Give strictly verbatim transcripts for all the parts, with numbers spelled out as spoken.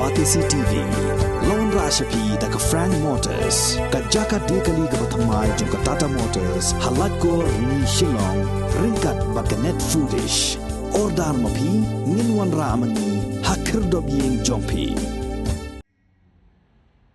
Batesi T V. Long rah sha phi da ka Frank Motors, ka jaka de kali kaba thymmai jong ka Tata Motors, ha Laitkor Rni Shillong, ryngkat bad ka Net Foodish. Order ma phi, ngin wanrah ma ngi ha khyrdop ïing jong phi.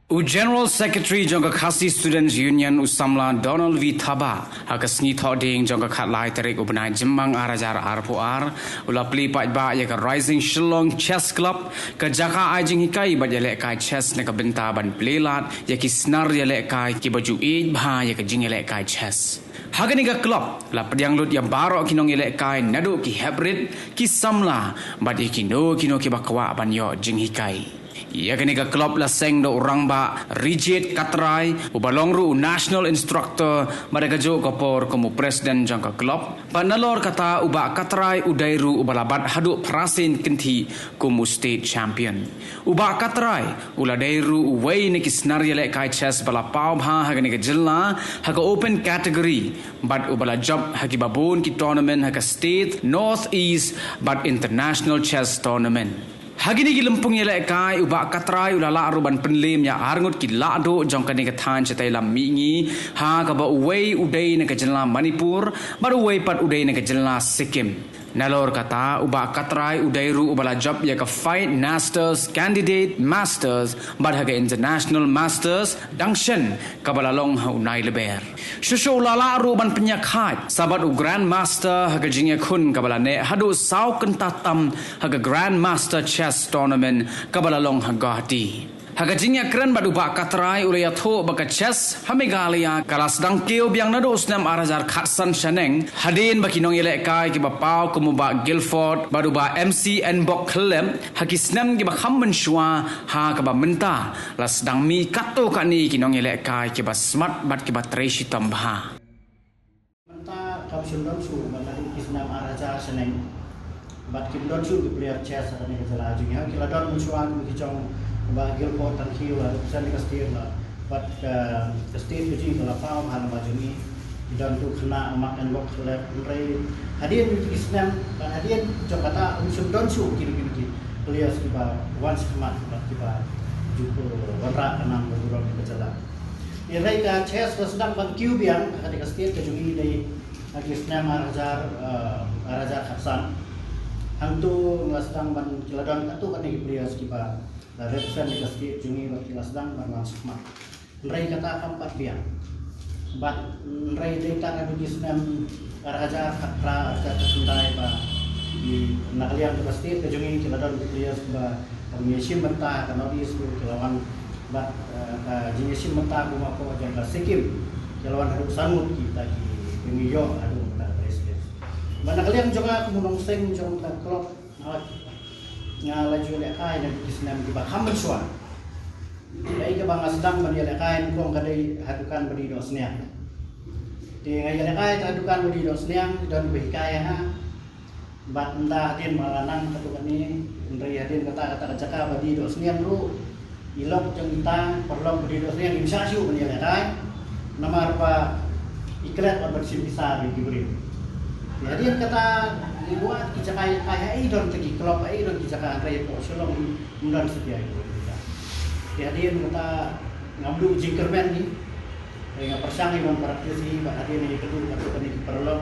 U General Secretary jong ka Khasi Students Union u samla Donald V Thabah, ha ka sngi Thohdieng jong ka khatlai tarik u bnai Jymmang ar hajar arphew ar, u la plie paidbah ïa ka Rising Shillong Chess Club, ka jaka ai jinghikai bad ïalehkai chess na ka bynta ban plie lad ïa ki snar ïalehkai kiba ju ïeit bha ïa ka jingïalehkai chess. Ha kane ka club la pdiang lut ïa baroh ki nongïalehkai naduh ki heprit, ki samla bad ïa kino kino kiba kwah ban ïoh jinghikai. Ïa kane ka club la seng da u rangbah Rijit Katrai, uba long ruh u national instructor bad ha kajuh ka por kum u president jong ka club. Bad nalor kata u Bah Katrai u dei ruh uba la bat haduh phra sien kynthih kum u state champion. U Bah Katrai u la dei ruh uwei na ki snar ïalehkai chess ba la paw bha ha kane ka jylla ha ka open category, bad uba la jop ha kiba bun ki tournament ha ka state, north east bad international chess tournament. Ha kine ki lympung ïalehkai u Bah Katrai u la lah ruh ban pynlem ïa arngut ki lahduh jong kane ka thaiñ shatei lam mihngi, ha kaba uwei u dei na ka jylla Manipur bad uwei pat u dei na ka jylla Sikkim. Nalor kata u Bah Katrai u dei ruh uba la jop ïa ka Fight Masters Candidate Masters bad ha ka International Masters dang shen kaba la long ha u Nailaber. Shuh shuh u la lah ruh ban pynïakhaid sa bad u Grandmaster ha ka jingïakhun kaba la neh haduh saw kynta tam ha ka Grandmaster Chess Tournament kaba la long ha Guwahati. Ha ka jingïakren bad u Bah Katrai u la ïathuh ba ka chess ha Meghalaya ka la sdang kiew biang naduh u snem ar hajar khatsan shaneng, hadien ba ki nongïalehkai kiba paw kum u Bah Guilford bad u Bah M C Enbok Khyllep ha ki snem kiba kham mynshuwa, ha kaba mynta la sdang mih katto katne ki nongïalehkai kiba smat bad kiba trei shitom bha. Mynta kam shym don shuh ba naduh ki snem ar hajar shaneng. Bad kim don shuh ki player chess ha kane ka jylla jong ngi. Ki la don mynshuwa kum ki jong u Bah Guilford Tangkhiew, la represent ka state, la bad ka, ka state ka jong ngi ka la paw ha lama jong ngi. Ki don tu khynnah Mark Enbok Khyllep, hynrei hadien ki snem bad hadien jong kata ym shym don shuh kine, kine ki players kiba wan shakhmat bad kiba ju wanrah ka nam ka burom ka jylla. Hynrei ka chess ka sdang ban kiew biang ha kane ka state ka jong ngi dei ha ki snem ar hajar, eh, ar hajar khatsan. Hangtu la sdang ban, ki la don katto katne ki players kiba la represent ka state jong ngi bad ki la sdang ban wan shakhmat. Hynrei kata kam pat biang. Bad hynrei dei tang ha ki snem ar hajar khatphra, ar hajar khatkhyndai ba ki, na ka liang ka state ka jong ngi ki la don ki players ba, ba ngi shim bynta ka North East ruh ki la wan. Bad, eh, ka jingïashim bynta kum hapoh jong ka Sikkim ki la wan haduh san ngut kita ki, ki ngi ïoh haduh mynta ka North East. Bad na ka liang jong nga kum u nongseng jong ka club, nga, nga la ju lehkai na ki snem kiba kham mynshuwa. Kaei kaba nga sdang ban ïalehkai nyngkong ka dei ha dukan ba dih dohsniang. Te nga ïalehkai ha dukan ba dih dohsniang, don ba hikai ïa nga. Bad ynda hadien ba la nang katto katne, hynrei hadien kata, kata ka jaka ba dih dohsniang ruh, i lok jong kita, paralok ba dih dohsniang, im shah shuh ban ïalehkai. Namar ba i klet bad ban shim pisa ïa ki briew. Te hadien kata, i wad ki jaka ïalehkai, ha i don te ki club, ha i don ki jaka, hynrei hapoh Shillong ym don shuh ïa ki briew. Te hadien kata ngam duh jingkyrmen hi. Te nga pyrshang hi ban practice hi, bad hadien nga ïakynduh katto katne ki paralok.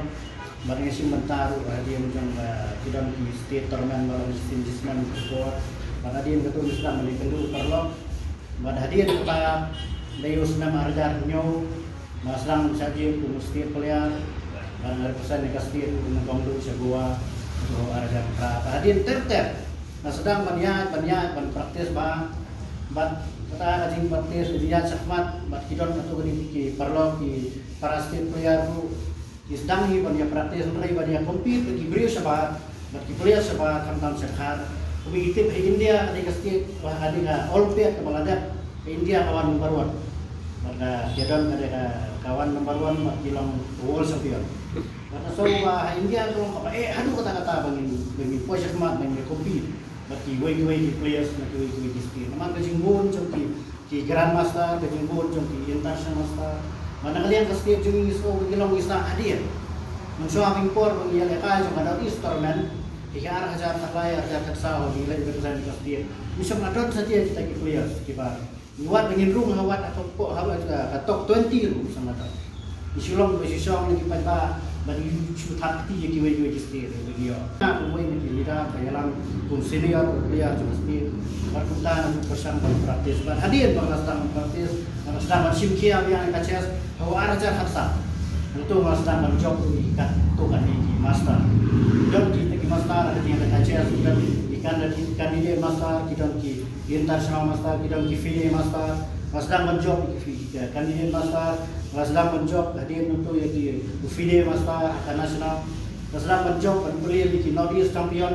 Bad nga shim bynta ruh hadien jong, eh, ki don ki state tournament ba long shisien shisnem ki por. Bad hadien katto ngi sdang ban ïakynduh paralok. Bad hadien kata dei u snem ar hajar hynñiew, nga sdang ban shah jied kum u state player. Bad nga represent ïa ka state ruh, nga ong duh sha Goa, haduh ar hajar phra. Bad hadien ter ter nga sdang ban ïaid, ban ïaid, ban practice bha. Bad kata ka jingpractice, ka jingïaid shakhmat bad ki don katto katne ki paralok, ki para state player ruh. Ki sdang hi ban ïa practice hynrei ban ïa compete bad ki briew shabar, bad ki player shabar, khamtam sha Dkhar. Kumba ngi tip ha India ka dei ka state ba ka dei ka Olympiad kaba la dep, ka India ka wan number one. Bad ka, ki don ka dei ka, ka wan number one bad ki long world champion. Bad ka song ba ha India ka long kaba eh haduh katta katta ba ngin, ba ngin poi shakhmat, ba ngin compete bad kiwei kiwei ki players na kiwei kiwei ki state. Namar ka jingbun jong ki ki Grandmaster, ka jingbun jong ki International Master. Bad na ka liang ka state jong ngi, ngi sngew ba ngi long ngi sah hadien. Mynshuwa ba ngi por ba ngi ïalehkai jong ka North East Tournament, Ki ar hajar khatlai, ar hajar khatsaw, ngi leit represent ka state. Ngi shong la don satia kita ki players kiba ngi wad ba ngin rung ha wad ha top, ha wad, ha top twenty ruh ngi shong la don. Ngi shu long ba shu shong na ki paidbah ba ngi shu thap kti ïa kiwei kiwei ki state ba ngi ïoh. Na kumwei na ki leader ba ïalam kum senior player jong ka state. Bad kumta ngi pyrshang ban practice. Bad hadien ba nga la sdang ban practice, nga la sdang ban shim khia biang ïa ka chess ha u ar hajar khatsaw. Nangta nga la sdang ban jop ruh ïa kato kane ki master. Ki don kita ki master ha ka jingïalehkai chess, ki don ki candidate, candidate master, ki don ki international master, ki don ki FIDE master. Nga la sdang ban jop ïa ki FIDE, candidate master. Nga la sdang ban jop hadien nangta ïa ki FIDE master ha ka national. Nga la sdang ban jop ban plie ïa ki North East champion,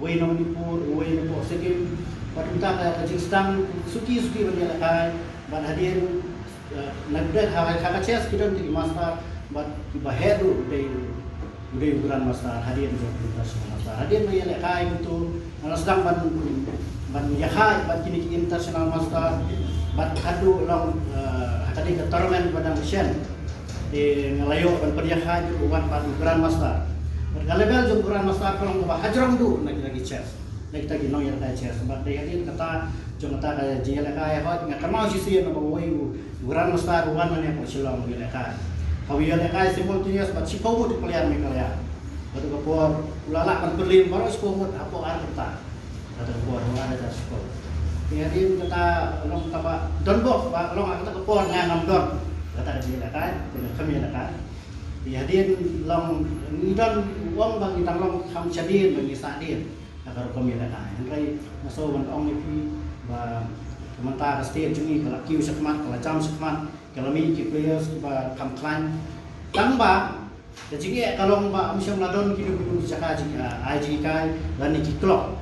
uwei na Manipur, uwei na Sikkim. Bad kumta ka, ka jingsdang suki suki ban ïalehkai. Bad hadien, eh, na ka, ha, ha ka chess ki don ki master, bad kiba heh ruh u dei, u dei u grandmaster, hadien jong u international master. Hadien ba ïalehkai kumtu, nga la sdang ban, ban ïakhih bad kine ki international master, bad haduh long, eh, ha kane ka tournament ba dang shen. Te nga la ïoh ban pynïakhih ruh wan pat u grandmaster. Bad ka level jong u grandmaster ka long kaba hajrong duh na kita ki chess. Na kita ki nongïalehkai chess. Bad dei hadien kata jong kata ka jingïalehkai, hooid nga kynmaw shisien ba uwei u grandmaster u wan hangne hapoh Shillong u ïalehkai. Haba u ïalehkai simultaneous bad shiphew ngut ki player Meghalaya. Bad ka por u la lah ban pynliem baroh shiphew ngut hapoh ar kynta. Kata ka por u la da shiphew. Te hadien kata long kaba don bok ba long kata ka por nga ngam don. Kata ka jingïalehkai, te nga kham ïalehkai. Te hadien long ngi don u ong ba ngi dang long kham shadien ba ngi sahdien. Ka rukom ïalehkai. Hynrei nga sngew ban ong ïa phi ba mynta ka state jong ngi ka la kiew shakhmat, ka la jam shakhmat, ka la mih ki players kiba kham khlaiñ. Tang ba ka jingeh ka long ba ym shym la don kino kino ki jaka jing, ah, ai jinghikai lane ki club.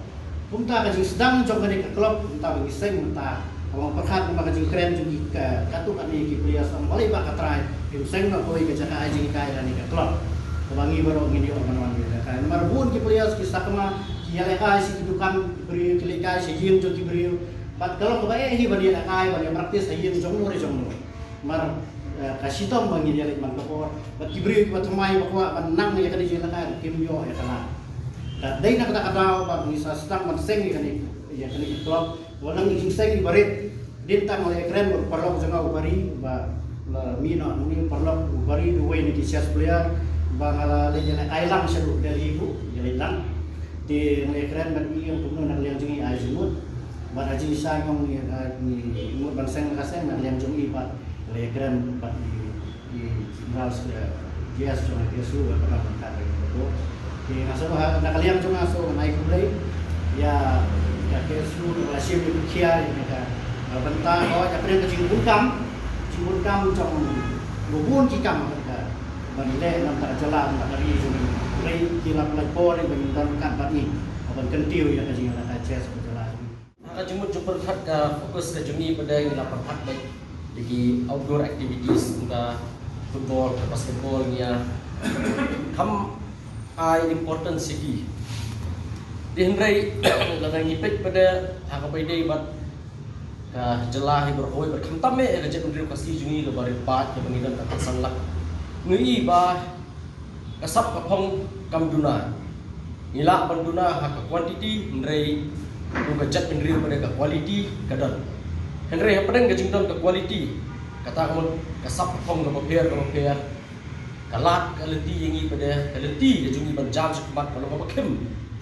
Kumta ka jingsdang jong kane ka club, kumta ba ngi seng mynta. Ka long pyrkhat kumba ka jingkren jong ki ka, katto katne ki players, ym balei ba ka trai, phim seng noh kawei ka jaka ai jinghikai lane ka club. Kaba ngi baroh ngin ïoh ban wan ïalehkai. Namar bun ki players ki sakma ki ïalehkai sha ki dukan ki briew, ki lehkai sha ïing jong ki briew. Bad ka long kaba eh hi ban ïalehkai, ban ïa practice ha ïing jong no re jong no. Namar, eh, ka shitom ba ngin ïaleit man ka por. Bad ki briew kiba thymmai ba kwah ban nang ïa kane jingïalehkai ruh kim ïoh ïa ka lad. Ka dei na kata ka daw ba ngi sa sdang ban seng ïa kane, ïa kane ka club. Ba nang jingseng iba rit. Dei tang leh kren bad u paralok jong nga u Bari ba la mih noh, une u paralok u Bari, uwei na ki chess player ba nga la leit ïalehkai lang shaduh Delhi ruh, ïaleit lang. Te nga leh kren bad i ong kumno na ka liang jong i ai jingmut. Bad ha jingshisha nga ong ïa ka, ngi mut ban seng ka seng na ka liang jong i bad nga leh kren bad i, i General Secretary, G S jong ka K S U, bad ka ban kat ka ko. Te nga sngewbha na ka liang jong nga sngewbha ban ai khublei ïa ka K S U ba la shim ïa ka khia ïa ka, ka bynta, oh, ïa pyrshah ka jingbun kam, jingbun kam jong, bun ki kam ka ban leh na ka bynta ka jylla, na ka bynta ka ri jong ngi. Hynrei ki la pynlait por ba ngin don ryngkat bad ngi ban kyntiew ïa ka jingïalehkai chess ka jylla jong ngi. Ha ka jingmut jingpyrkhat, ka focus ka jong ngi pat de ngi la pyrkhat beit da ki outdoor activities, kumta football, basketball, ngi ïa kham ai importance ïa ki. Te hynrei lada ngi peit pat de ha kaba ïadei bad ka jylla hi baroh kawei, bad khamtam eh ka jaitbynriew Khasi jong ngi kaba rit paid, kaba ngi don tang khatsan lak, ngi i ba ka sap ka phong kam duna. Ngi lah ban duna ha ka quantity, hynrei ruh ka jaitbynriew pat de ka quality ka don. Hynrei hapdeng ka jingdon ka quality, kata ka mut ka sap ka phong kaba pher kaba pher, ka lad ka lynti ïa ngi pat de, ka lynti ka jong ngi ban jam shakhmat ka long kaba khim.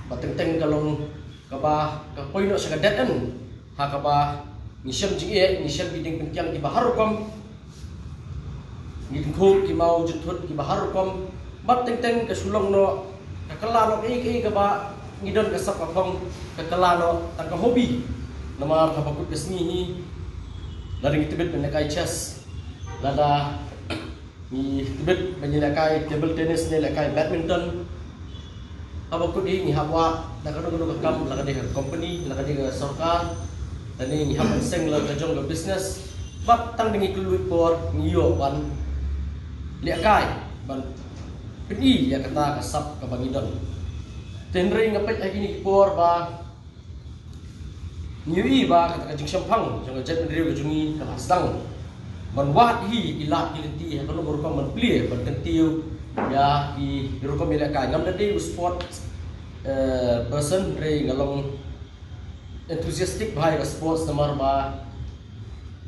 Bad teng teng ka long kaba ka poi noh sha ka dead end. Ha kaba ngi shem jingeh, ngi shem ki dieng pynkiang kiba har rukom, ngi kynthup ki maw jynthut kiba har rukom. Bad teng teng ka shu long noh, ka kylla noh kaei kaei kaba ngi don ka sap ka phong, ka kylla noh tang ka hobby. Namar haba kut ka sngi hi, lada ngi tbit ban lehkai chess, lada ngi tbit ban ïalehkai table tennis ne lehkai badminton. Haba kut hi ngi hap wad na kano kano ka kam, la ka dei ka company, la ka dei ka sorkar, lane ngi hap ban seng la ka jong ka business. Bad tang da ngi kylluid por ngi ïoh ban lehkai, ban pyni ïa kata ka sap kaba ngi don. Te hynrei nga peit ha kine ki por ba ngi ïohi ba kata ka jingshemphang jong ka jaitbynriew ka jong ngi ka la sdang ban wad hi ki lad ki lynti ha kano ka rukom ban plie ban kyntiew ïa ki rukom ïalehkai. Ngam da dei u sport eh, person, hynrei nga long enthusiastic bha ïa ka sports namar ba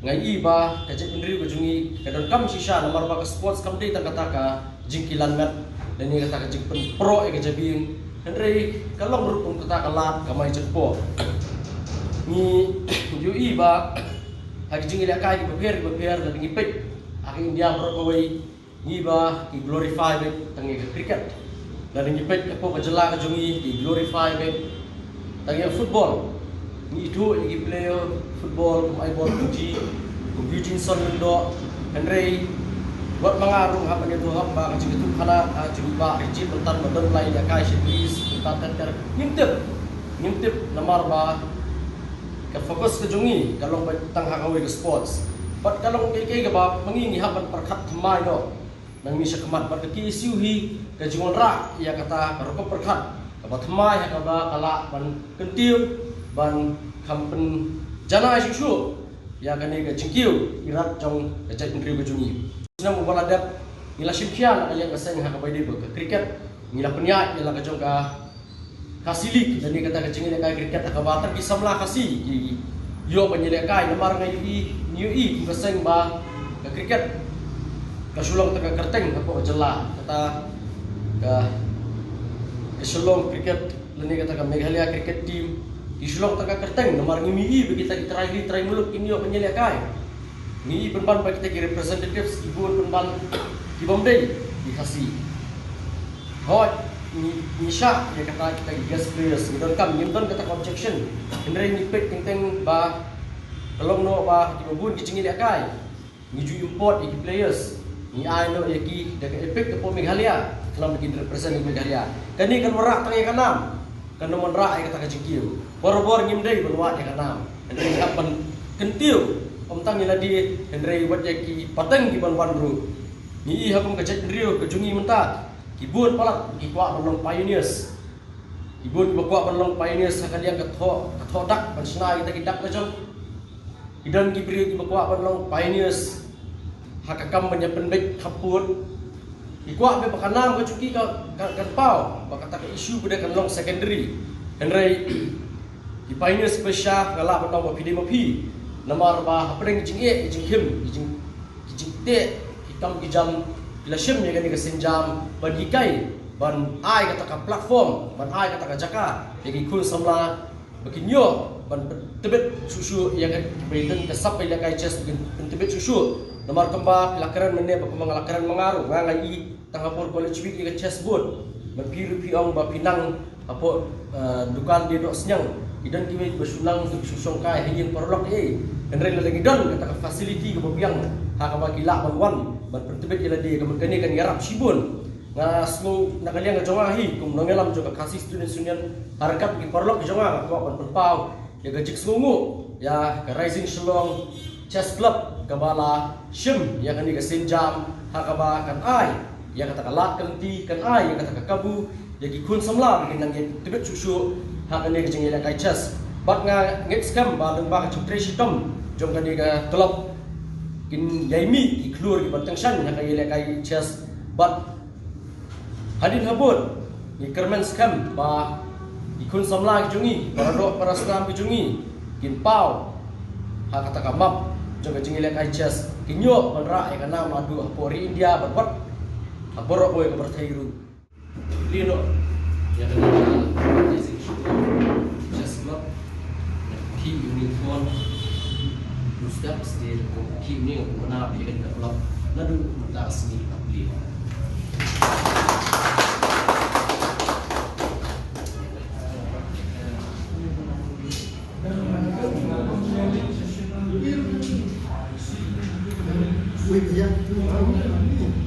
nga i ba ka jaitbynriew ka jong ngi ka donkam shisha namar ba ka sports kam dei tang kata ka jingkilan met lane kata ka jingpynpro ïa ka jabieng, hynrei ka long ruh kum kata ka lad kamai jingpynpro. Ngi ïohi ba ha ki jingïalehkai kiba pher kiba pher lada ngi peit ha ka India baroh kawei, ngi ba ki glorify beit tang ïa ka cricket. Lada ngi peit hapoh ka jylla ka jong ngi ki glorify beit tang ïa football. Ngi ithuh ïa ki player football kum Aibor Puji, kum Eugene Son Lyngdoh, hynrei wat ma nga ruh hap ban ïathuh hok ba ka jingïathuh khana ha jong i Bah Rijit mynta ba don lai ïalehkai sha Greece mynta ter ter. Ngim tip, ngim tip namar ba ka focus ka jong ngi ka long beit tang ha kawei ka sports. Bad ka long kaei kaei kaba ma ngi ngi hap ban pyrkhat thymmai noh nangne sha khmat bad ka K S U hi ka jingwanrah ïa kata ka rukom pyrkhat kaba thymmai ha kaba ka lah ban kyntiew ban kham pynjanai shuh shuh ïa kane ka jingkiew irat jong ka jaitbynriew ka jong ngi. Snem uba la dep ngi la shim khia na ka liang ka seng ha kaba ïadei bad ka cricket, ngi la pynïaid ïa la ka jong ka Khasi League, lane kata ka jingïalehkai cricket ha kaba tang ki samla Khasi ki ïoh ban ïalehkai namar nga ïohi, ngi ïohi kum ka seng ba ka cricket ka shu long tang ka kyrteng hapoh ka jylla, kata ka, ka Shillong cricket lane kata ka Meghalaya cricket team ki shu long tang ka kyrteng namar ngim ïohi ba kita ki trai ri trai muluk kin ïoh ban ïalehkai. Ngi i pynban ba kita ki representatives ki bun pynban ki bym dei ki Khasi. Hooid, ngi, ngi shah ïa kata kita ki guest players, ngi donkam, ngim don kata ka objection. Hynrei ngi peit teng teng ba ka long noh ba kiba bun ki jingïalehkai ngi ju import ïa ki players, ngi ai noh ïa ki da ka EPIC hapoh Meghalaya khnang ba kin represent ïa Meghalaya. Kane kan wanrah tang ïa ka nam, kan ym wanrah ïa kata ka jingkiew. Barabor ngim dei ban wad ïa ka nam, hynrei ngi hap ban kyntiew ym tang ïa lade hynrei wat ïa ki pateng kiban wan ruh. Ngi i ha kum ka jaitbynriew ka jong ngi mynta ki bun palat ki kwah ban long pioneers. Ki bun kiba kwah ban long pioneers ha ka liang ka thoh, ka thoh dak ban shna ïa kita ki dak la jong. Ki don ki briew kiba kwah ban long pioneers ha ka kam ban ïa pynbeit khappud. Ki kwah ba ka nam ka jong ki ka, ka, kan paw, ba kata ka issue ba dei kan long secondary. Hynrei ki pioneers ba shisha nga lah ban ong ba phi dei ma phi. Namar ba hapdeng ki jingeh, ki jingkhim, ki jing, ki jingteh, ki kam ki jam, ki la shim ïa kane ka sienjam ban hikai, ban ai kata ka platform, ban ai kata ka jaka ïa ki khun samla ba kin ïoh ban pyntbit shuh shuh ïa ka, ba ïadei ka sap ïalehkai chess ba kin pyntbit shuh shuh. Namar kumba phi la kren mynne bad kumba nga la kren ma nga ruh, nga nga i tang ha por College Week ïa ka chess board. Bad phi ruh phi ong ba phi nang hapoh, eh, dukan die doh sniang. Ki don kiwei ba shu nang, ki shu shongkai ha ïing paralok ei. Hynrei lada ngi don kata ka facility kaba biang ha kaba ki lah ban wan ban pyntbit ïa lade, ka mut kane kan ïarap shibun. Nga sngew na ka liang ka jong nga hi kum nongïalam jong ka Khasi Students' Union, ha ryngkat ki paralok ki jong nga, nga kwah ban pynpaw ïa ka jingsngewnguh ïa ka Rising Shillong Chess Club kaba la shim ïa kane ka sienjam ha kaba kan ai ïa kata ka lad ka lynti, kan ai ïa kata ka kabu ïa ki khun samla ba kin nang ïa tbit shuh shuh ha kane ka jingïalehkai chess. Bad nga ngeit skhem ba lyngba ka jingtrei shitom jong kane ka club kin ïai mih ki khlur kiban tyngshaiñ ha ka ïalehkai chess. Bad hadien habud ngi kyrmen skhem ba ki khun samla ki jong ngi, para doh para stam ki jong ngi, kin paw ha kata ka map jong ka jingïalehkai chess, kin ïoh ban rah ïa ka nam haduh hapoh ri India bad wat ha baroh kawei ka pyrthei ruh. Plie noh ïa kane ka Rising Shillong Chess Club. Ki uni kon du step stil ko ki uni ko na pi kan ka club. Naduh mynta ka sngi ka plie. Wait, yeah.